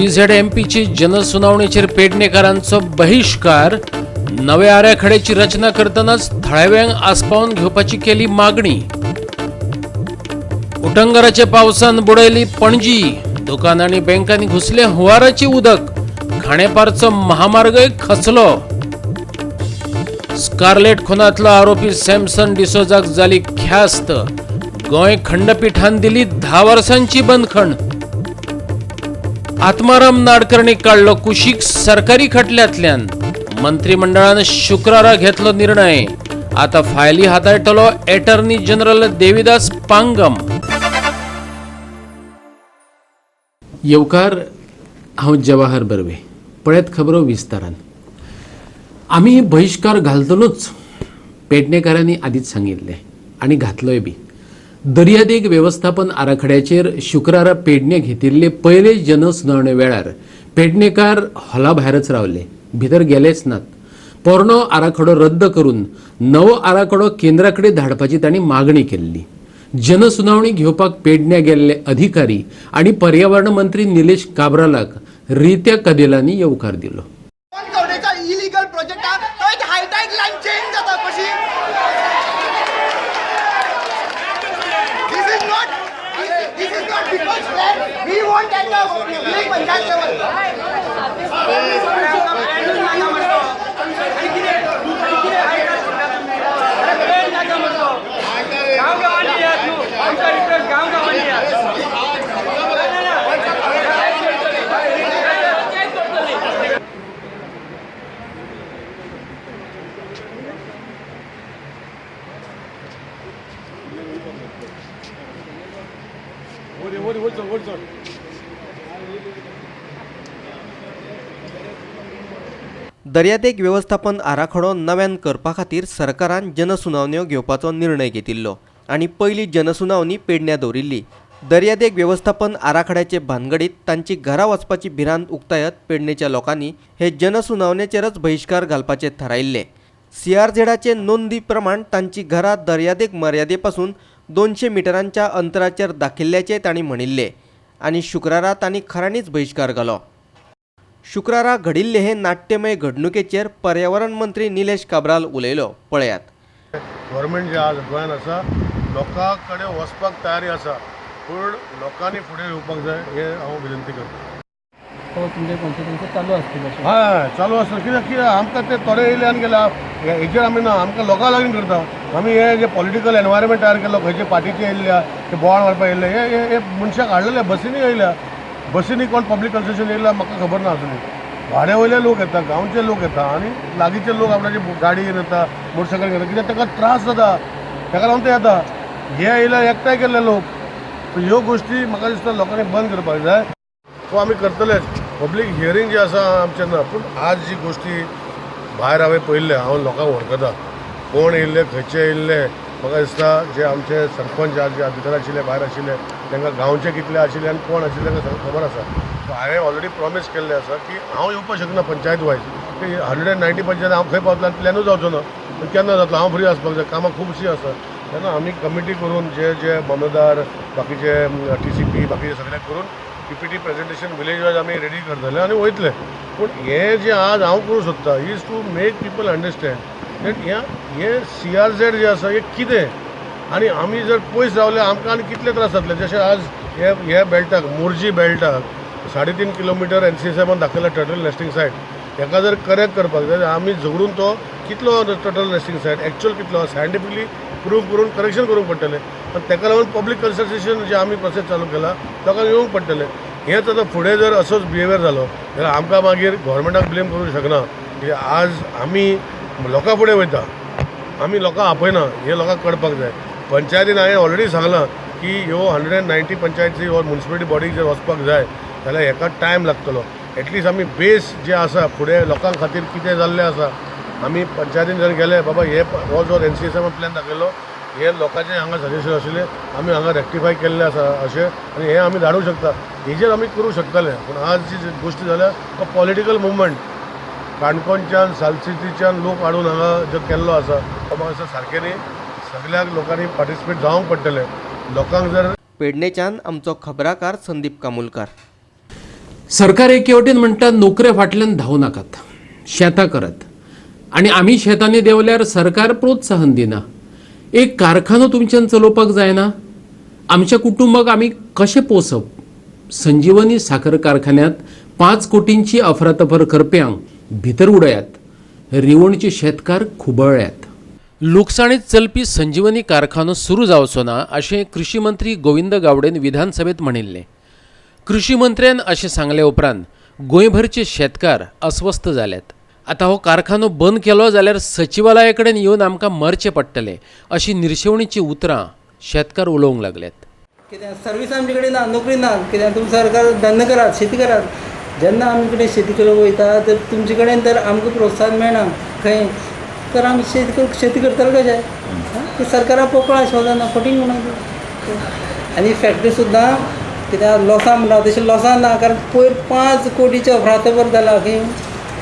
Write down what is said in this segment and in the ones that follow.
सीझेडएमपीची जनसुनावणीचेर पेडणेकारांचो बहिश्कार. नव्या आराखड्याची रचना करतनाच थळाव्यांक आस्पावन घेवपाची केली मागणी. उटंगराच्या पावसान बुडयली पणजी. दुकान आनी बँकांनी घुसले हुंवाराची उदक. खाणेपारचो महामार्गय खचलो. स्कारलेट खुनातलो आरोपी सॅमसन डिसोजाक जाली ख्यास्त. गोंय खंडपीठान दिली 10 वर्सांची बंदखण. आत्माराम नाडकर्णी काडलो कुशीक सरकारी खटल्यांतल्यान. मंत्रिमंडळान शुक्रारा घेतलो निर्णय. आता फायली हाताळटलो एटर्नी जनरल देविदास पांगम. येवकार, हांव जवाहर बर्वे. पळयत खबरो विस्तारान. आमी बहिश्कार घालतलोच, पेडणेकारांनी आदींच सांगिल्लें आनी घातलोय बी. दर्यादेग वेवस्थापन आराखड्याचेर शुक्रारा पेडणे घेतिल्ले पयले जनसुनावणे वेळार पेडणेकार हॉला भायरच रावले, भितर गेलेच नात. पोरणो आराखडो रद्द करून नवो आराखडो केंद्रा कडेन धाडपाची तांणी मागणी केल्ली. जनसुनावणी घेवपाक पेडण्या गेल्ले अधिकारी आनी पर्यावरण मंत्री निलेश काब्रालाक रित्या कदेलांनी येवकार दिलो. कवडेचा इलिगल प्रोजेक्ट हा, तो एक हायटायड लायन चेंज जाता कशी. This is not people's land. We want at the village panchayat level. दर्यादेग व्यवस्थापन आराखडो नव्यान करपा खातीर सरकारान जनसुनावण्यो घेवपाचो निर्णय घेतिल्लो आनी पयली जनसुनावणी पेडण्यां दवरिल्ली. दर्यादेग वेवस्थापन आराखड्याचे भानगडीत तांची घरा वचपाची भिरांत उक्तायत पेडणेच्या लोकांनी हे जनसुनावणेचेरच बहिश्कार घालपाचे थारायिल्ले. सीआरझेडाचे नोंदी प्रमाण तांची घरां दर्यादेग मर्यादे पासून 200 मिटरांच्या अंतराचेर दाखिल्ल्याचें तांणी म्हणिल्लें आनी शुक्रारा तांणी खऱ्यांनीच बहिश्कार घालो. शुक्रारा घडिल्ले हे नाट्यमय घडणुकेचेर पर्यावरण मंत्री निलेश काब्राल उलयलो, पळयात. गव्हर्मेंट जे आज गोंयांत आसा, लोकां कडेन वचपाक तयारी आसा, पूण लोकांनी फुडें येवपाक जाय हें हांव विनंती करता. तुमचे कॉन्स्टिट्युएन्सी चालू आसतले? हय, चालू आसतलें. कित्याक कित्याक आमकां ते थोडे येयले आनी गेले, हेचेर आमी ना, आमकां लोकां लागीं करता. आमी हे जे पॉलिटिकल एनवायरमेंट तयार केल्लो, खंयचे पार्टीचे येयल्ल्या, ते बोवाळ मारपाक येयल्ले, हे हे मनशाक हाडलेले, बसींनी येयल्या. बसींनी कोण पब्लीक कन्सल्टेशन येयला म्हाका खबर ना आजुनूय. वाड्या वयले लोक येता, गांवचे लोक येता आनी लागींचे लोक आपणाची गाडी घेवन येता, मोटरसायकल घेता, कित्याक ताका त्रास जाता, ताका लागून ते येता. हे येयले एकठांय केल्ले लोक. ह्यो गोश्टी म्हाका दिसता लोकांनी बंद करपाक जाय. तो आमी करतलेच. पब्लीक हियरींग जें आसा आमचें ना, पूण आज जी गोश्टी भायर हांवें पळयल्ले, हांव लोकांक वळखता, कोण येयल्ले, खंयचे येयल्ले. म्हाका दिसता जे आमचे सरपंच आज जे भितर आशिल्ले, भायर आशिल्ले, तांकां गांवचे कितले आशिल्ले आनी कोण आशिल्ले तांकां सगळें खबर आसा. सो हांवें ऑलरेडी प्रॉमीस केल्लें आसा की हांव येवपाक शकना पंचायत वायज. 190 पंचायत हांव खंय पावतलो आनी प्लॅनूच जावचो ना, पूण केन्ना जातलो, हांव फ्री आसपाक जाय, कामां खुबशीं आसा. तेन्ना आमी कमिटी करून जे जे मामलेदार, बाकीचे TCP, बाकीचे सगळे करून PPT presentation village wise आमी रेडी करतले आनी वयतले. पूण हें जें आज हांव करूंक सोदता is to make people understand that हें CRZ जें आसा हें कितें, आनी आमी जर पयस रावले आमकां आनी कितले त्रास जातले. जशें आज हे बेल्टाक, मोरजी बेल्टाक 3.5 किलोमिटर NCSM दाखयला टर्टल नेस्टिंग सायट. हेका जर करेक्ट करपाक जाय आमी झगडून तो कितलो टर्टल नेस्टिंग सायट एक्चुअल कितलो सायंटिफिकली प्रूव करून करेक्शन करूंक पडटलें. आनी ताका लागून पब्लीक कन्सल्टेशन जे आमी प्रोसेस चालू केला लोकांक येवंक पडटलें. हेंच आतां फुडें जर असोच बिहेवियर जालो जाल्यार आमकां मागीर गव्हर्मेंटाक ब्लेम करूंक शकना. कित्याक आज आमी लोकां फुडें वयता, आमी लोकांक आपयना, हें लोकांक कळपाक जाय. पंचायतीन हांवें ऑलरेडी सांगलां की ह्यो 190 पंचायती ऑर म्युनिसिपलिटी बॉडीक जर वचपाक जाय जाल्यार हेका टायम लागतलो. एटलिस्ट आमी बेस जे आसा फुडें लोकां खातीर कितें जाल्लें आसा, आमी पंचायतीन जर गेले बाबा हे हो जो NCSM plan दाखयलो हे लोकांचे हांगा सजेशन आशिल्लें, आमी हांगा रेक्टिफाय केल्लें आसा अशें, आनी हें आमी धाडूंक शकता, हेजेर आमी करूंक शकतले. पूण आज जी गोश्टी जाल्या तो पॉलिटिकल मुवमेंट काणकोणच्यान सालसिटीच्यान लोक हाडून हांगा जो केल्लो आसा तो म्हाका दिसता सारकें न्ही. सगळ्या लोकांनी पार्टिसिपेट जावंक पडटलें लोकांक जर. पेडणेच्यान आमचो खबराकार संदीप कामुलकार. सरकार एके वटेन म्हणटा नोकरे फाटल्यान धांवू नाकात, शेतां करात, आनी आमी शेतांनी देंवल्यार सरकार प्रोत्साहन दिना. एक कारखानो तुमच्यान चलोवपाक जायना, आमच्या कुटुंबाक आमी कशें पोसप? संजीवनी साखर कारखान्यांत 5 कोटींची अफरातफर करप्यांक भितर उडयात. रिवणचे शेतकार खुबळ्ळ्यात. लुकसाणीत चलपी संजीवनी कारखानो सुरू जावचो ना अशें कृषी मंत्री गोविंद गावडेन विधानसभेत म्हणिल्लें. कृषी मंत्र्यान अशें सांगले उपरांत गोंयभरचे शेतकार अस्वस्थ जाल्यात. आतां हो कारखानो बंद केलो जाल्यार सचिवालया कडेन येवन आमकां मरचें पडटलें अशी निर्शेवणीचीं उतरां शेतकार उलोवंक लागल्यात. कित्याक सर्वीस आमचे कडेन ना, नोकरी ना, कित्याक तुमी सरकार धंदो करात, शेती करात. जेन्ना आमचे कडेन शेती करूंक वयता तर तुमचे कडेन तर आमकां प्रोत्साहन मेळना खंय, तर आमी शेती करतले कशें? सरकारा पोकळ आश्वासन ना, फटींग म्हणून. आनी फॅक्टरी सुद्दां कित्याक लॉसान म्हणटा तशें लॉसान ना, कारण पयर 5 कोटीचे अफरातफर जाला खंय,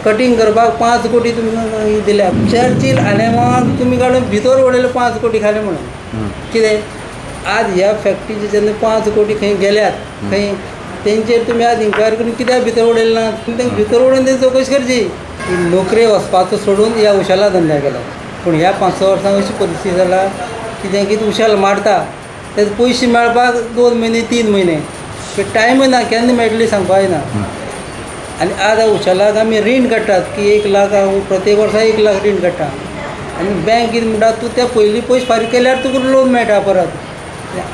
कटींग करपाक 5 कोटी तुमी दिल्या. चर्चील आलेमांक तुमी काडून भितर उडयले 5 कोटी खाले म्हणून. कितें आज ह्या फॅक्टरीचे जेन्ना 5 कोटी खंय गेल्यात खंय, तेंचेर तुमी आज इन्क्वायरी करून कित्याक भितर उडयलें ना? तुमी तांकां भितर उडोवन तेंची चवकशी करची. नोकरे वचपाचो सोडून ह्या उशाला धंद्या केलो, पूण ह्या 5-6 वर्सां अशी परिस्थिती जाला कितें की उशाल मारता तेजे पयशे मेळपाक 2 म्हयने 3 म्हयने टायमय ना, केन्ना मेळटली सांगपाक जायना. आनी आज उशालाक आमी रीण काडटात की 1 लाख, हांव प्रत्येक वर्सा 1 लाख रीण काडटा, आनी बँक कितें म्हणटा, तूं ते पयलीं पयशे फारीक केल्यार तुका लोन मेळटा परत.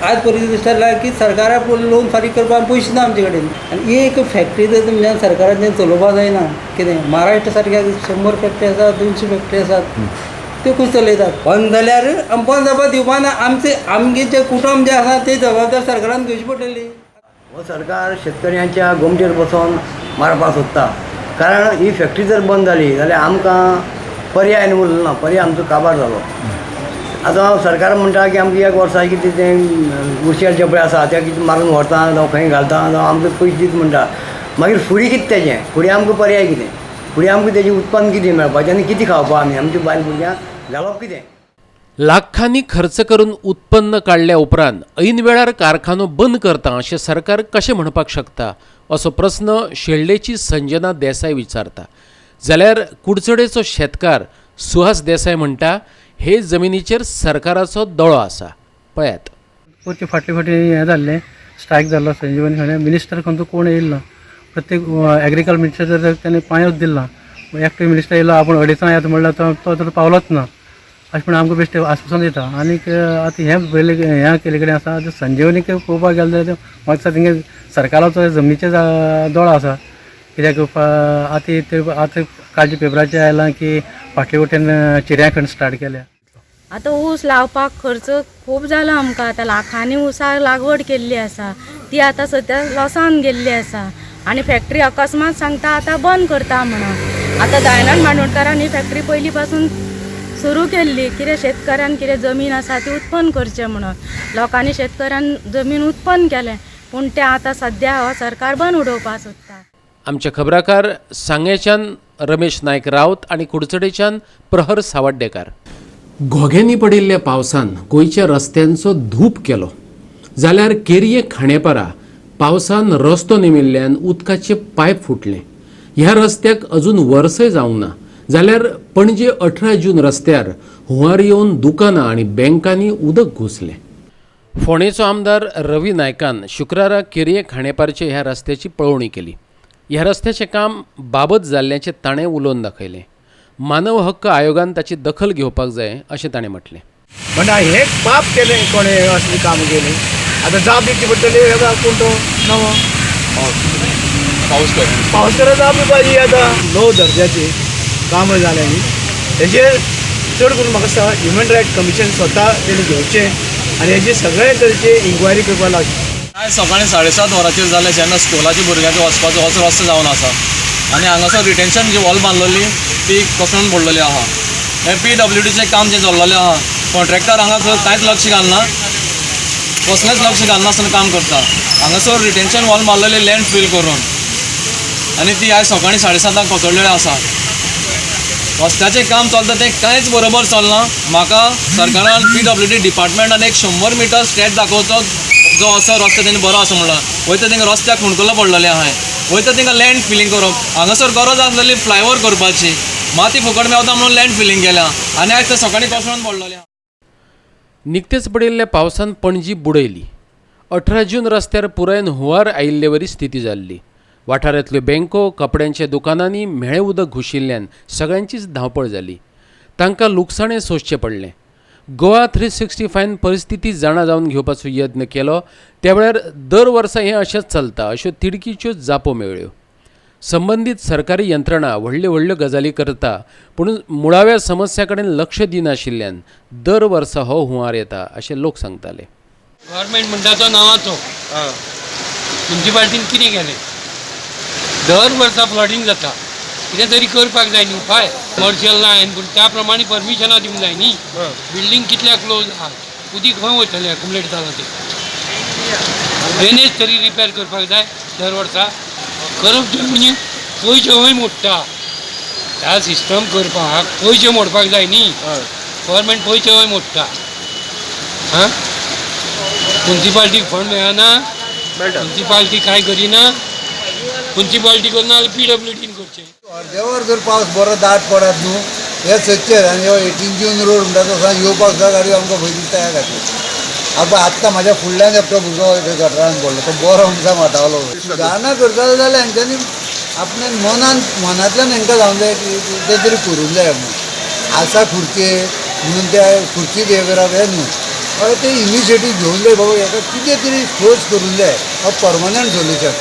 आज परिस्थिती जाल्या की सरकाराक लोन फारीक करपाक पयशे ना आमचे कडेन. आनी एक फॅक्टरी जर तुमच्यान सरकारान चलोवपाक जायना, कितें महाराष्ट्र सारक्या 100 फॅक्टरी आसात, 200 फॅक्टरी आसात, त्यो खंय चलयतात? बंद जाल्यार आमी बंद जावपाक दिवपा ना. आमचे आमगे जे कुटुंब जे आसा ते जबाबदार सरकारान घेवची पडटली. हो सरकार शेतकऱ्यांच्या गोमटेर बसोन मारपाक सोदता, कारण ही फॅक्टरी जर बंद जाली जाल्यार आमकां पर्याय आनी उरलो ना, पर्याय आमचो काबार जालो. आतां सरकार म्हणटा की आमकां एक वर्सा कितें तें उशेर जे पळय आसा ते कितें मारून व्हरता जावं खंय घालता जावं आमकां पयशे दीत म्हणटा. मागीर फुडें कितें तेजें, फुडें आमकां पर्याय कितें, फुडें आमकां तेजें उत्पन्न कितें मेळपाचें आनी कितें खावपा आमी, आमच्या बायल भुरग्यांक घालप कितें? लाखांनी खर्च करून उत्पन्न काडल्या उपरांत ऐन वेळार कारखानो बंद करता अशें सरकार कशें म्हणपाक शकता असो प्रस्न शेल्डेची संजना देसाय विचारता. जाल्यार कुडचडेचो शेतकार सुहास देसाय म्हणटा हे जमिनीचेर सरकाराचो दोळो आसा. पळयात, परती फाटले फाटी हें जाल्लें, स्ट्रायक जाल्लो संजीवनी खणें, मिनिस्टर खंयचो कोण येयलो ना, प्रत्येक एग्रीकल्चर मिनिस्टर ताणें पांयूच दिलो ना. एकटो मिनिस्टर येयलो आपूण 250 येता म्हणल्यार तो तर पावलोच ना, अशें म्हणून आमकां बेश्टें आश्वासन दिता. आनीक आतां हें पयलें हें केल्ले कडेन आसा, संजीवनी पळोवपाक गेलें जाल्यार म्हाका दिसता तेंगे सरकाराचो जमनीचेर दोळो आसा. कित्याक आतां ते आतां कालच्या पेपराचेर आयलां की फाटले वटेन चिऱ्यां खण स्टार्ट केल्या. आतां ऊस लावपाक खर्च खूब जालो आमकां, आतां लाखांनी ऊसा लागवड केल्ली आसा, ती आतां सद्या लॉसान गेल्ली आसा. आनी फॅक्टरी अकस्मात सांगता आतां बंद करता म्हणून. आतां दयानंद मांडोडकारान ही फॅक्टरी पयलीं पासून सुरू केल्ली, कितें शेतकऱ्यान कितें जमीन आसा ती उत्पन्न करचें म्हणून. लोकांनी शेतकऱ्यान जमीन उत्पन्न केलें, पूण तें आतां सद्या हो सरकार बंद उडोवपाक सोदता. आमचे खबराकार सांगेच्यान रमेश नायक रावत आनी कुडचडेच्यान प्रहर सावड्डेकार. घोग्यांनी पडिल्ल्या पावसान गोंयच्या रस्त्यांचो धूप केलो, जाल्यार केरये खांडेपारा पावसान रस्तो नेमिल्ल्यान उदकाचे पायप फुटले. ह्या रस्त्याक अजून वर्सय जावंक ना, जाल्यार पणजे 18 जून रस्त्यार हुंवार येवन दुकानां आनी बँकांनी उदक घुसलें. फोंडेचो आमदार रवी नायकान शुक्रारा केरये खांडेपारचे ह्या रस्त्याची पळोवणी केली. ह्या रस्त्याचें काम बाबत जाल्ल्याचें ताणें उलोवन दाखयलें. मानव हक्क आयोगान ताची दखल घेवपाक जाय अशें ताणें म्हटलें. म्हणटा हें पाप केलें कोणें असलीं कामां केलीं, आतां जाप दिवची पडटली. कोण तो नवो पावसकर जाप दिवपाची. आतां लो दर्जाची कामां जाल्यां न्ही, हेजेर चड करून म्हाका दिसता ह्युमन रायट कमिशन स्वता तेणी घेवचें आनी हेजे सगळे तरेचे इन्क्वायरी करपाक लागची. आयज सकाळीं 7:30 वरांचेर जालें जेन्ना स्कुलाच्या भुरग्यांचो वचपाचो होच रस्तो जावन आसा आनी हांगासर रिटेन्शन जी वॉल बांदलेली ती कोसळून पडलेली आहा. हें PWDचें काम जें चल्लेलें आहा, कॉन्ट्रॅक्टर हांगा कांयच लक्ष घालना, कसलेंच लक्ष घालनासतना काम करता. हांगासर रिटेन्शन वॉल मारलेली लँड फील करून आनी ती आयज सकाळीं 7:30 कोसळलेली आसा. रस्त्याचें काम चलता तें कांयच बरोबर चलना. म्हाका सरकारान PWD डिपार्टमेंटान एक 100 मिटर स्ट्रेच दाखोवचो जो असो रस्तो तेणी बरो आसा म्हणला, वयता तेंका रस्त्याक खुणकुलो पडलेले आहाय. वयता तांकां लँड फिलींग करप. हांगासर गरज आसलेली फ्लायओवर करपाची, माती फुकट मेवता म्हणून लँड फिलींग केल्या आनी आयज ते सकाळीं कोसळून पडलेले. निकतेच पडिल्ल्या पावसान पणजी बुडयली. 18 जून रस्त्यार पुरायेन हुंवार आयिल्लेवरी स्थिती जाल्ली. वाठारांतल्यो बँको, कपड्यांच्या दुकानांनी म्हेळें उदक घुशिल्ल्यान सगळ्यांचीच धांवपळ जाली. तांकां लुकसाणें सोंसचें पडलें. गोवा 365 परिस्थिती जाणा जावन घेवपाचो यत्न केलो. त्या वेळार दर वर्सा हें अशेंच चलता अश्यो तिडकीच्यो जापो मेळ्ळ्यो. संबंदीत सरकारी यंत्रणा व्हडल्यो व्हडल्यो गजाली करता, पूण मुळाव्या समस्या कडेन लक्ष दिनाशिल्ल्यान दर वर्सा हो हुंवार येता अशें लोक सांगताले. गव्हर्मेंट म्हणटा तो नांवाचो, म्युनिसिपालिटीन कितें केलें? दर वर्सा फ्लडिंग जाता, कितें तरी करपाक जाय न्ही उपाय. कमर्शियल लायन पूण त्या प्रमाणे परमिशनां दिवंक जाय न्ही. बिल्डींग कितल्या क्लोज आहा, उदीक खंय वयतलें अकुमुलेट जालां तें. ड्रेनेज तरी रिपेर करपाक जाय दर वर्सा. करप्शन म्हणजे पयशे खंय मोडटा, ह्या सिस्टम करपाक पयशे मोडपाक जाय न्ही. गव्हर्मेंट पयशे खंय मोडटा? हां, म्युनिसिपालिटीक फंड मेळना, म्युनिसिपालिटी कांय करिना. म्युनिसिपालिटी करना जाल्यार पीडब्ल्यूडीन करचें. अर्देवर जर पावस बरो दाट पडत न्हू हे सच्चेर आनी हो 18 जून रोड म्हणटा तो येवपाक सुद्दां गाडयो आमकां भंय दिसता ह्या खातीर. आतां आत्तां म्हाज्या फुडल्यान एकटो भुरगो गटरान पडलो, तो बरो म्हणटा वाटावलो. सुदारणा करतलो जाल्यार हेंच्यांनी आपल्या मनान मनांतल्यान हेंकां जावंक जाय की तें तरी करूंक जाय म्हणून. आसा खुर्चे म्हणून त्या खुर्चीत हें करप हें न्हू, हय ते इनिशिएटीव घेवन जाय बाबा हेका कितें तरी ठोस करूंक जाय, हो परमनंट सोल्युशन.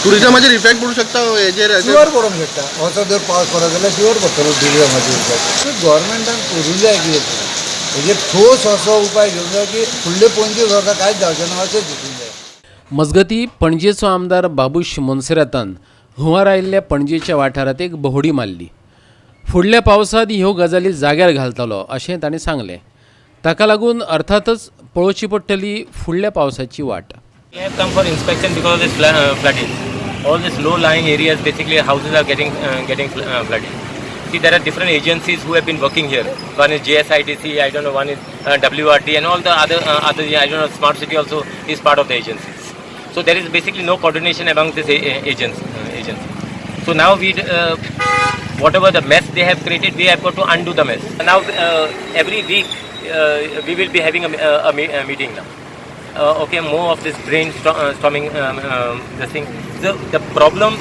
टुरिजमाचेर इफेक्ट पडूंक शकता हेजेर? शुअर पडोंक शकता. असो जर पावस पडत जाल्यार शुअर पडटलो टुरिजमाचेर इफेक्ट. गव्हर्मेंटान करूंक जाय कितें तरी हेजेर ठोस असो उपाय घेवंक जाय की फुडले 25 वर्सां कांयच जावचें ना अशें दिसूंक जाय. मजगती पणजेचो आमदार बाबूश मोन्सेरातान हुंवार आयिल्ल्या पणजेच्या वाठारांत एक भोंवडी मारली. फुडल्या पावसांत ह्यो गजाली जाग्यार घालतलो अशें ताणें सांगलें. ताका लागून अर्थातच पळोवची पडटली फुडल्या पावसाची वाट. We have come for inspection because of this flooding. All these low-lying areas, basically houses are getting flooded. See, there are different agencies who have been working here. One is JSIDC, I don't know, one is WRT, and all the other I don't know, Smart City also is part of the agencies. So there is basically no coordination among these agencies. So now we, whatever the mess they have created, we have got to undo the mess. Now every week we will be having a meeting now. Okay, more of this brainstorming this thing. The problem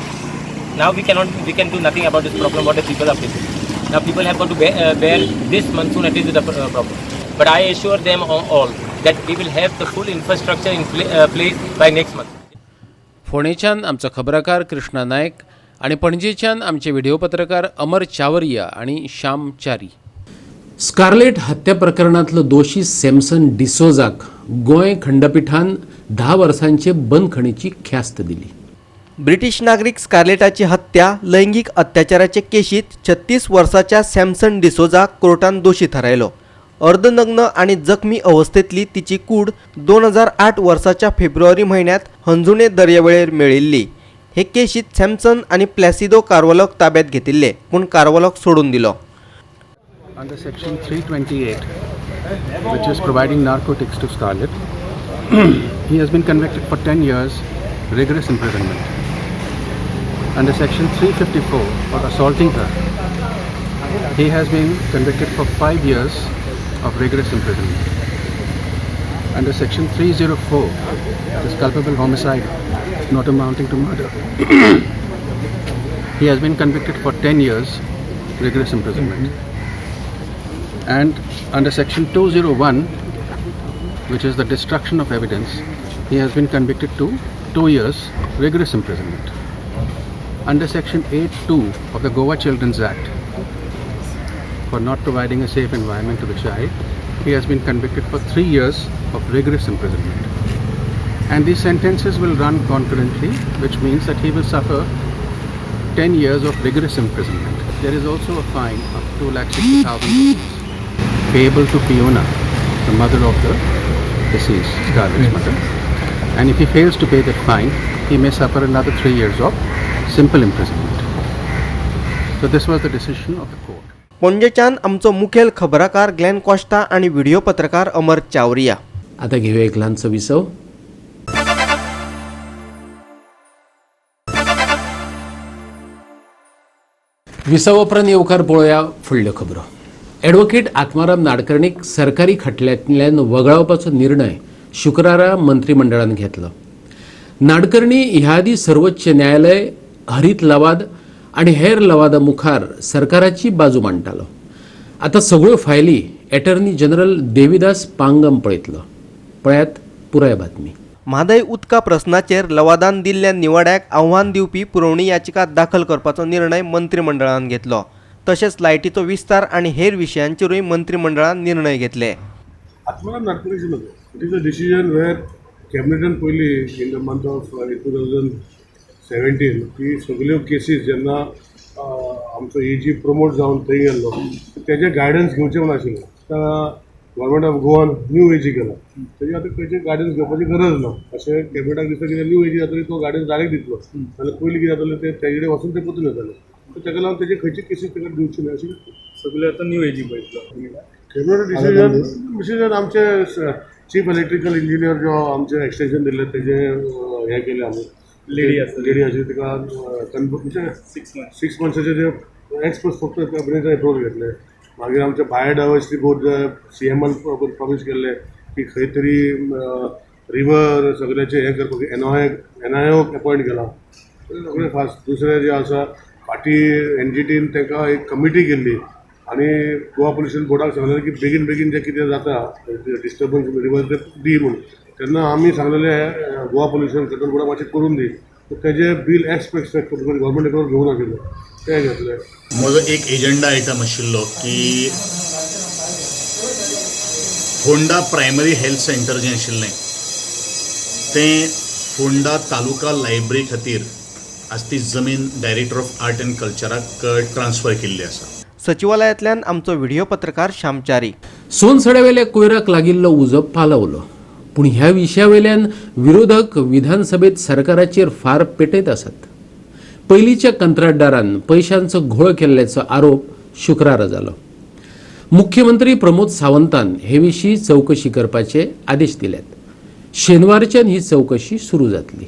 now we can do nothing about this problem what the people are facing. Now people have got to bear this monsoon at least with the problem. But I assure them all that we will have the full infrastructure in place by next month. फोंडेच्यान आमचो खबराकार कृष्णा नायक आनी पणजेच्यान आमचे video पत्रकार अमर चावरिया आनी Shyam Chari. Scarlett हत्या प्रकरणांतलो दोशी Samson डिसोजाक Goa खंडपिठान 10 वर्सांचे बंदखणीची ख्यास्त दिली. ब्रिटीश नागरीक स्कारलेटाची हत्या लैंगीक अत्याचाराचे केशीत 36 वर्साच्या सॅमसन डिसोजाक कोर्टान दोशी थारायलो. अर्धनग्न आनी जखमी अवस्थेंतली तिची कूड 2008 वर्साच्या फेब्रुवारी म्हयन्यांत हंजुणे दर्यावेळेर मेळिल्ली. हे केशीत सॅमसन आनी प्लॅसिदो कार्वलोक ताब्यात घेतिल्ले, पूण कार्वलोक सोडून दिलो. Under section 328, which is providing narcotics to Scarlett, he has been convicted for 10 years rigorous imprisonment. Under section 354 for assaulting her, he has been convicted for 5 years of rigorous imprisonment. Under section 304, which is culpable homicide not amounting to murder, he has been convicted for 10 years rigorous imprisonment. And under section 201, which is the destruction of evidence, he has been convicted to 2 years rigorous imprisonment. Under section 8(2) of the Goa Children's Act, for not providing a safe environment to the child, he has been convicted for 3 years of rigorous imprisonment. And these sentences will run concurrently, which means that he will suffer 10 years of rigorous imprisonment. There is also a fine of 2,60,000 rupees payable to Fiona, the mother of the deceased, Scarlett's mother. And if he fails to pay that fine, he may suffer another 3 years of simple imprisonment. So this was the decision of the court. पणजेच्यान आमचो मुखेल खबराकार Glenn Costa आनी video पत्रकार अमर चावरिया. आता घेऊया एक ल्हानसो विसव. विसवा उपरांत येवकार पळोवया फुडल्यो खबरो. ॲडव्होकेट आत्माराम नाडकर्णीक सरकारी खटल्यांतल्यान वगळावपाचो निर्णय शुक्रारा मंत्रिमंडळान घेतलो. नाडकर्णी ह्या आदीं सर्वोच्च न्यायालय, हरीत लवाद आनी हेर लवादा मुखार सरकाराची बाजू मांडटालो. आतां सगळ्यो फायली एटर्नी जनरल देविदास पांगम पळयतलो. पळयात पुराय बातमी. म्हादय उदका प्रस्नाचेर लवादान दिल्ल्या निवाड्याक आव्हान दिवपी पुरवणी याचिका दाखल करपाचो निर्णय मंत्रिमंडळान घेतलो. तशेंच लायटीचो विस्तार आनी हेर विशयांचेरूय मंत्रिमंडळान निर्णय घेतले. Atmaram Nadkarni it is a decision where कॅबिनेटान पयलीं in the month of 2017 की सगळ्यो केसीस जेन्ना आमचो ए जी प्रमोट जावन थंय गेल्लो तेजें गायडन्स घेवचें म्हूण आशिल्लें. आतां गव्हर्मेंट ऑफ गोवान न्यू ए जी केला, तेजे आतां खंयचें गायडन्स घेवपाची गरज ना अशें कॅबिनेटाक दिसता. कित्याक न्यू ए जी जातली तो गायडन्स डायरेक्ट दितलो, जाल्यार पयलीं कितें जातालें तें तेजे कडेन वचून तें परतून येतालें. ताका लागून तेजे खंयचे केसीस ताका दिवचे न्हय अशें सगळे आतां न्यू ए जी पळयतलो. कॅबिनेट डिसिजन आमचे चीफ इलेक्ट्रिकल इंजिनियर जो आमचें एक्सटेंशन दिल्लें तेजें हें केलें आमी. लेडी आसा, लेडी आशिल्ली तिका म्हणजे 6 मंथ्साचे जे एक्सपर्ट फक्त कॅबिनेटान एप्रुवल घेतले. मागीर आमचे बायोडायवर्सिटी बोर्ड सी एमान प्रॉमीस केल्लें की खंय तरी रिवर सगळ्याचें हें करपाक एनआयओक अपॉयंट केला सगळें फास्ट. दुसरें जें आसा फाटीं एनजीटीन तांकां एक कमिटी केल्ली आनी गोवा पोल्युशन बोर्डाक सांगलेलें की बेगीन बेगीन जें कितें जाता डिस्टर्बन्स रिवर तें दी म्हूण. तेन्ना आमी सांगलेलें गोवा पोल्युशन कंट्रोल बोर्डाक मातशें करून दी, तेजें बील एक्सपेक्ट गव्हर्मेंट एप्रुवल घेवूं नाशिल्लें तें घेतलें. म्हजो एक एजंडा आयटम आशिल्लो की होंडा प्रायमरी हेल्थ सेंटर जें आशिल्लें तें फोंडा तालुका लायब्ररी खातीर आज ती जमीन डायरेक्टर ऑफ आर्ट एंड कल्चराक ट्रान्सफर केल्ली आसा. सचिवालयांतल्यान आमचो व्हिडिओ पत्रकार श्यामचारी. सोनसड्यावेल्या कोयराक लागिल्लो उजो पालवलो, पूण ह्या विशयावेल्यान विरोधक विधानसभेत सरकाराचेर फार पेटयत आसात. पयलींच्या कंत्राटदारान पयशांचो घोळ केल्ल्याचो आरोप शुक्रारा जालो. मुख्यमंत्री प्रमोद सावंतान हे विशीं चवकशी करपाचे आदेश दिल्यात. शेनवारच्यान ही चवकशी सुरू जातली.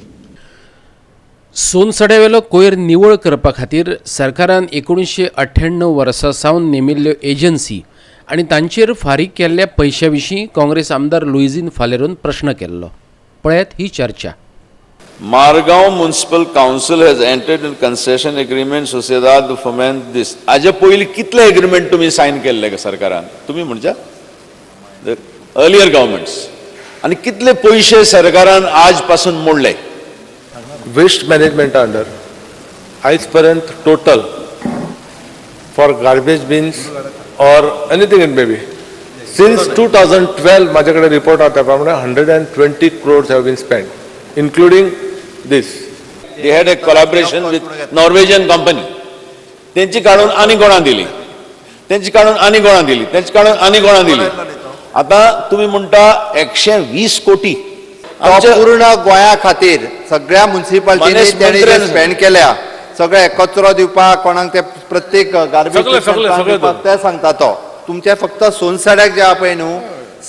सोनसड्यावेलो कोयर निवळ करपा खातीर सरकारान 1998 वर्सा सावन नेमिल्ल्यो एजन्सी आनी तांचेर फारीक केल्ल्या पयशां विशीं काँग्रेस आमदार लुईझीन फालेरोन प्रश्न केल्लो. पळयात ही चर्चा. Margao municipal council has entered in concession agreement Sociedad Fomento this. हाजे पयलीं कितले एग्रीमेंट तुमी सायन केल्ले सरकारान? तुमी म्हणजे अर्लियर गव्हर्मेंट्स. आनी कितले पयशे सरकारान आज पासून मोडले? वेस्ट मॅनेजमेंटा अंडर आयज पर्यंत total for garbage bins or anything it may be since 2012 माझ्या कडेन रिपोर्ट आहा त्या प्रमाणे 120 crores have been spend including this. They had a collaboration with Norwegian company. तेंची काडून आनी कोणाक दिली, तेंची काडून आनी कोणाक दिली, तेंची काडून आनी कोणाक दिली. आतां तुमी म्हणटा 120 कोटी पूर्ण गोंया खातीर सगळ्या म्युनिसिपालिटींनी तेणी स्पेंड केल्या. सगळे कचरो दिवपाक कोणाक ते प्रत्येक गार्बेज दिवपाक ते सांगता तो. तुमचे फक्त सोनसड्याक जे आहा पळय न्हू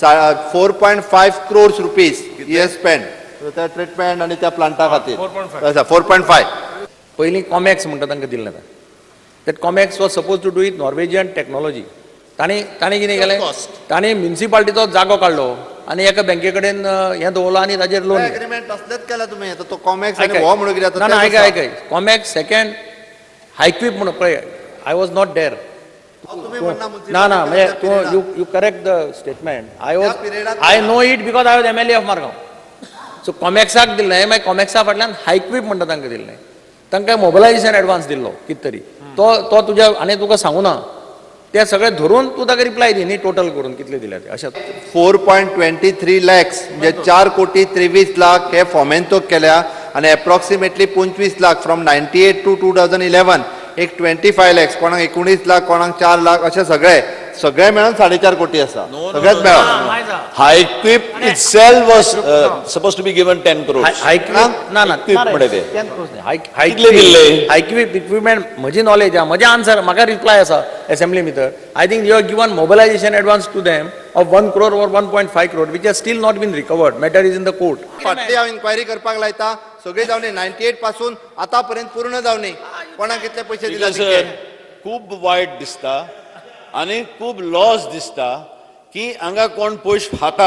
4.5 क्रोर्स रुपीज हे स्पेंड त्या ट्रिटमेंट आनी त्या प्लांटा खातीर 4.5. पयलीं कॉमॅक्स म्हणटा तांकां दिल्लें. That Comex was suppose to do it Norwegian technology. तांणी तांणी कितें केलें, तांणी म्युनिसिपालिटीचो जागो काडलो आनी एका बँके कडेन हें दवरलो आनी ताजेर लोन. एग्रीमेंट तसलेच केला तुमी. तो कॉमॅक्स आनी हो म्हणून कितें? ना आयकय आयकय, कॉमॅक्स सेकंड हायक्वीप म्हणून पळय. I was not there. ना ना म्हणजे तूं you you correct the statement. I was I know it because I was MLA of Margao. So कॉमॅक्साक दिल्लें, मागीर कॉमॅक्सा फाटल्यान हायक्वीप म्हणटा तांकां दिल्लें. तांकां मोबिलायजेशन एडवान्स दिल्लो कितें तरी तो तो तुज्या आनी तुका सांगू ना ते सगळे धरून तूं ताका रिप्लाय दी न्ही टोटल करून कितले दिल्या ते अशें. 4.23 लॅक्स म्हणजे 4 कोटी 23 लाख हे फॉमेंतोक केल्या आनी approximately 25 lakh from 98 to 2011 एक 25 लॅक्स कोणाक 19 लाख कोणाक 4 लाख अशे सगळे सगळे मेळून 4.5 कोटी आसा सगळेच मेळून. High Equip itself was supposed to be given 10 crores. हायक्वीप ना ना कितले दिल्ले? हायक्वीप इक्विपमेंट म्हजी नॉलेज आहा, म्हजें आन्सर म्हाका रिप्लाय आसा असेंब्ली भितर. I think you have given mobilisation advance to them of 1 crore or 1.5 crore which has still not been recovered. Matter is in the court. फाटली हांव इन्क्वायरी करपाक लायता सगळे जावनी 98 पासून आतां पर्यंत पूर्ण जावनी कोणाक कितले पयशे दिला. सर खूब वायट दिसता आनी खूब लॉस दिसता की हांगा कोण पयशे खाता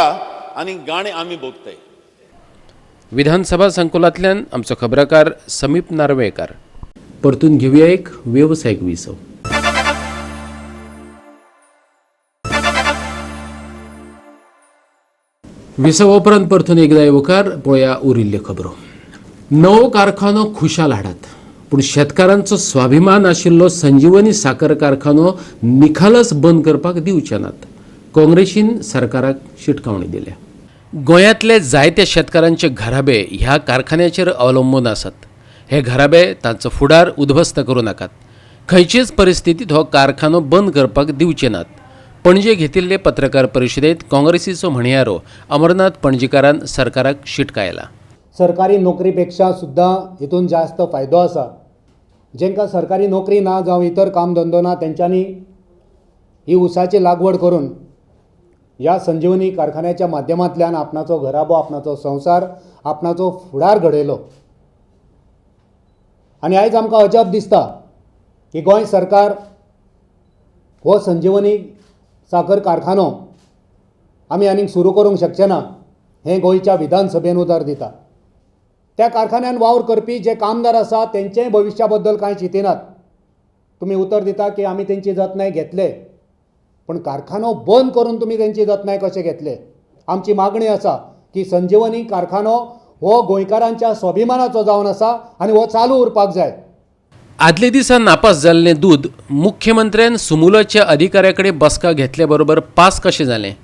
आनी गाणें आमी भोगताय. विधानसभा संकुलांतल्यान आमचो खबराकार समीप नार्वेकार. परतून घेवया एक वेवसायीक विसव. विसवा उपरांत परतून एकदा येवकार. पळया उरिल्ल्यो खबरो. नवो कारखानो खुशाल हाडात, पूण शेतकारांचो स्वाभिमान आशिल्लो संजीवनी साकर कारखानो निखालस बंद करपाक दिवचे नात, काँग्रेसीन सरकाराक शिटकावणी दिल्या. गोंयांतले जायते शेतकारांचे घराबे ह्या कारखान्याचेर अवलंबून आसात. हे घराबे तांचो फुडार उद्ध्वस्त करूं नाकात. खंयचेच परिस्थितींत हो कारखानो बंद करपाक दिवचे नात. पणजे घेतिल्ले पत्रकार परिशदेंत काँग्रेसीचो म्हणयारो अमरनाथ पणजीकारान सरकाराक शिटकायला. सरकारी नोकरीपेक्षा सुद्दां हितून जास्त फायदो आसा. जेंकां सरकारी नोकरी ना जावं इतर काम धंदो ना तेंच्यांनी ही ऊसाची लागवड करून ह्या संजीवनी कारखान्याच्या माध्यमांतल्यान आपणाचो घराबो, आपणाचो संवसार, आपणाचो फुडार घडयलो. आनी आयज आमकां अजाप दिसता की गोंय सरकार हो संजीवनी साकर कारखानो आमी आनीक सुरू करूंक शकचे ना हें गोंयच्या विधानसभेन उतर दिता. त्या कारखान्यान वावर करपी जे कामदार आसा तेंचेय भविश्या बद्दल कांय चिंतिनात. तुमी उतर दिता की आमी तेंची जतनाय घेतले, पूण कारखानो बंद करून तुमी तेंची जतनाय कशें घेतले? आमची मागणी आसा की संजीवनी कारखानो हो गोंयकारांच्या स्वाभिमानाचो जावन आसा आनी हो चालू उरपाक जाय. आदले दिसा नापास जाल्लें दूद मुख्यमंत्र्यान सुमुलाच्या अधिकाऱ्या कडेन बसका घेतले बरोबर पास कशें जालें,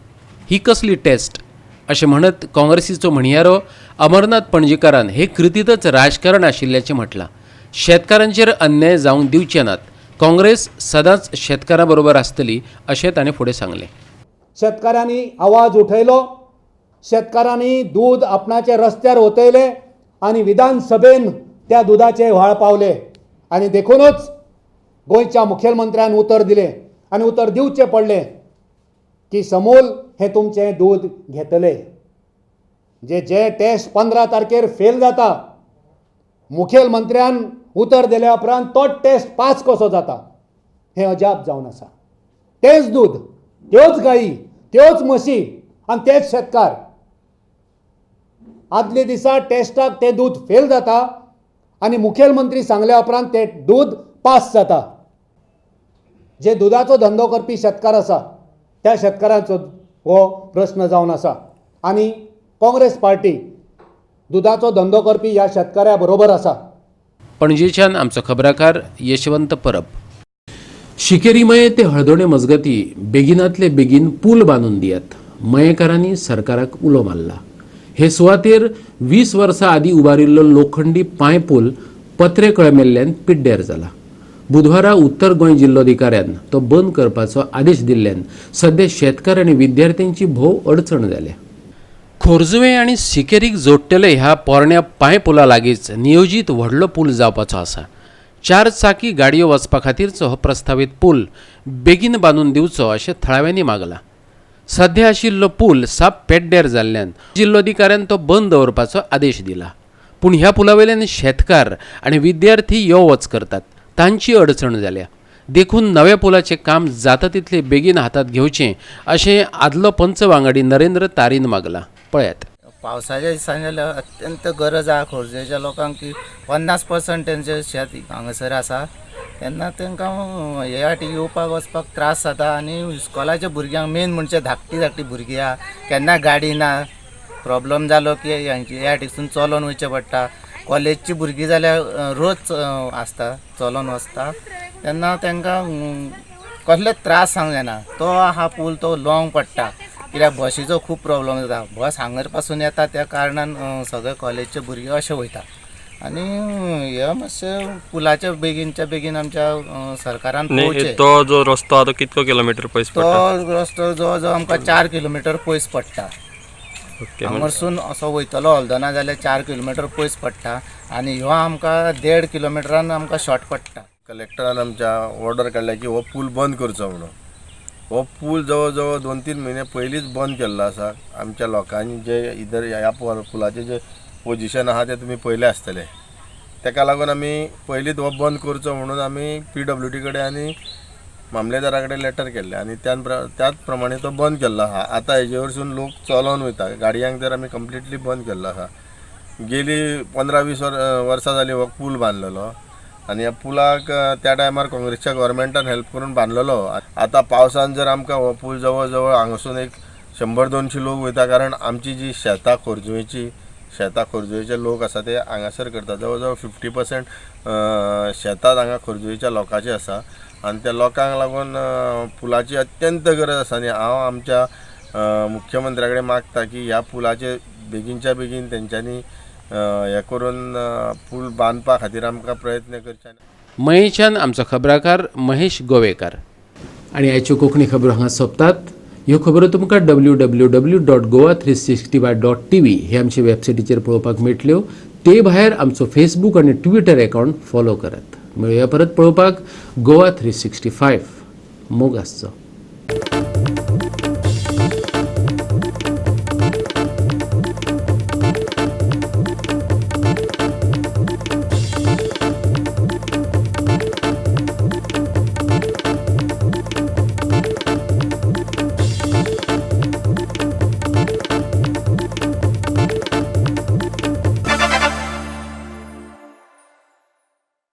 ही कसली टेस्ट अशें म्हणत काँग्रेसीचो म्हणयारो अमरनाथ पणजीकारान हे कृतींतच राजकारण आशिल्ल्याचें म्हटलां. शेतकारांचेर अन्याय जावंक दिवचे नात, काँग्रेस सदांच शेतकारां बरोबर आसतली अशें ताणें फुडें सांगलें. शेतकारांनी आवाज उठयलो, शेतकारांनी दूद आपणाचे रस्त्यार ओतयलें आनी विधानसभेन त्या दुदाचे व्हाळ पावले. आनी देखूनच गोंयच्या मुखेलमंत्र्यान उतर दिलें आनी उतर दिवचें पडलें की समूल हें तुमचें दूद घेतले. जे जे टेस्ट 15 तारखेर फेल जाता, मुखेलमंत्र्यान उतर दिल्या उपरांत तो टेस्ट पास कसो जाता हें अजाप जावन आसा. तेंच दूद, त्योच गायी, त्योच म्हशी आनी तेच शेतकार. आदले दिसा टेस्टाक तें दूद फेल जाता आनी मुखेलमंत्री सांगल्या उपरांत तें दूद पास जाता. जे दुदाचो धंदो करपी शेतकार आसा त्या शेतकारांचो हो प्रस्न जावन आसा आनी काँग्रेस पार्टी दुदाचो धंदो करपी ह्या शेतकाऱ्या बरोबर आसा. पणजेच्यान आमचो खबराकार यशवंत परब. शिकेरी मये ते हळदोणे मजगती बेगिनातले बेगीन पूल बांदून दियात, मयेकारांनी सरकाराक उलो मारला. हे सुवातेर 20 वर्सां आदीं उबारिल्लो लोखंडी पांय पूल पत्रे कळमेल्ल्यान पिड्ड्यार जाला. बुधवारा उत्तर गोंय जिल्लोधिकाऱ्यान तो बंद करपाचो आदेश दिल्ल्यान सध्या शेतकार आनी विद्यार्थ्यांची भोव अडचण जाल्या. खोर्जुवें आनी सिकेरीक जोडटले ह्या पोरण्या पांय पुला लागींच नियोजीत व्हडलो पूल जावपाचो आसा. 4 चाकी गाडयो वचपा खातीरचो हो प्रस्तावीत पूल बेगीन बांदून दिवचो अशें थळाव्यांनी मागलां. सध्या आशिल्लो पूल साप पेड्ड्यार जाल्ल्यान जिल्लोधिकाऱ्यान तो बंद दवरपाचो आदेश दिला. पूण ह्या पुलावेल्यान शेतकार आनी विद्यार्थी यो वच करतात, तांची अडचण जाल्या. देखून नव्या पुलाचें काम जाता तितले बेगीन हातांत घेवचें अशें आदलो पंच वांगडी नरेंद्र तारीन मागलां. पळयात. पावसाच्या दिसांनी जाल्यार अत्यंत गरज आहा खोर्जेच्या लोकांक की 50% तेंचें शेत हांगासर आसा, तेन्ना तांकां हे वाटेन येवपाक वचपाक त्रास जाता. आनी इस्कॉलाच्या भुरग्यांक मेन म्हणजे धाकटी धाकटी भुरगीं आहा, केन्ना गाडी ना, प्रॉब्लम जालो की ह्या वाटेसून चलोन वयचें पडटा. कॉलेजची भुरगीं जाल्यार रोज आसता चलोन वचता, तेन्ना तांकां कसले त्रास सांगूंक जायना. तो आहा पूल तो लॉंग पडटा कित्याक बशीचो खूब प्रॉब्लम जाता. बस हांगर पासून येता त्या कारणान सगळे कॉलेजचे भुरगे अशे वयता. आनी हे मातशें पुलाच्या बेगीनच्या बेगीन आमच्या सरकारान पळोवचें. तो जो रस्तो आहा तो कितको किलोमिटर पयस पडटा? तो रस्तो जवळ जवळ आमकां 4 किलोमिटर पयस पडटा. हांगासून असो वयतलो हल्दोना जाल्यार 4 किलोमिटर पयस पडटा आनी ह्यो आमकां 1.5 किलोमिटरान आमकां शॉर्ट पडटा. कलेक्टरान आमच्या ऑर्डर काडल्या की हो पूल बंद करचो म्हणून. हो पूल जवळ जवळ 2-3 म्हयने पयलींच बंद केल्लो आसा. आमच्या लोकांनी जे इधर ह्या पुलाचें जे पोजिशन आहा तें तुमी पळयलें आसतलें. ताका लागून आमी पयलींच हो बंद करचो म्हणून आमी पीडब्ल्यूडी कडेन आनी मामलेदारा कडेन लेटर केल्लें आनी त्याच प्रमाणे तो बंद केल्लो आसा. आतां हेजे वरसून लोक चलोन वयता, गाडयांक तर आमी कंप्लिटली बंद केल्लो आसा. गेली 15-20 वर्सां जालीं हो पूल बांदलेलो आनी ह्या पुलाक त्या टायमार काँग्रेसच्या गव्हर्मेंटान हेल्प करून बांदलेलो. आतां पावसान जर आमकां हो पूल जवळ जवळ हांगासून एक 100-200 लोक वयता, कारण आमची जी शेतां खोर्जुवेची शेतां खोर्जुवेचे लोक आसा ते हांगासर करता. जवळ जवळ 50% शेतां हांगा खोर्जुवेच्या लोकांची आसा आनी त्या लोकांक लागून पुलाची अत्यंत गरज आसा. आनी हांव आमच्या मुख्यमंत्र्या कडेन मागता की ह्या पुलाचे बेगीनच्या बेगीन तेंच्यांनी हें करून पूल बांदपा खातीर आमकां प्रयत्न करचे. महेशान आमचो खबराकार महेश गोवेकार. आनी आयच्यो कोंकणी खबरो हांगा सोंपतात. ह्यो खबरो तुमकां www.goa365.tv हे आमचे वेबसायटीचेर पळोवपाक मेळटल्यो. ते भायर आमचो फेसबूक आनी ट्विटर अकावंट फॉलो करात. मेळुया परत पळोवपाक गोवा 365. मोग आसचो.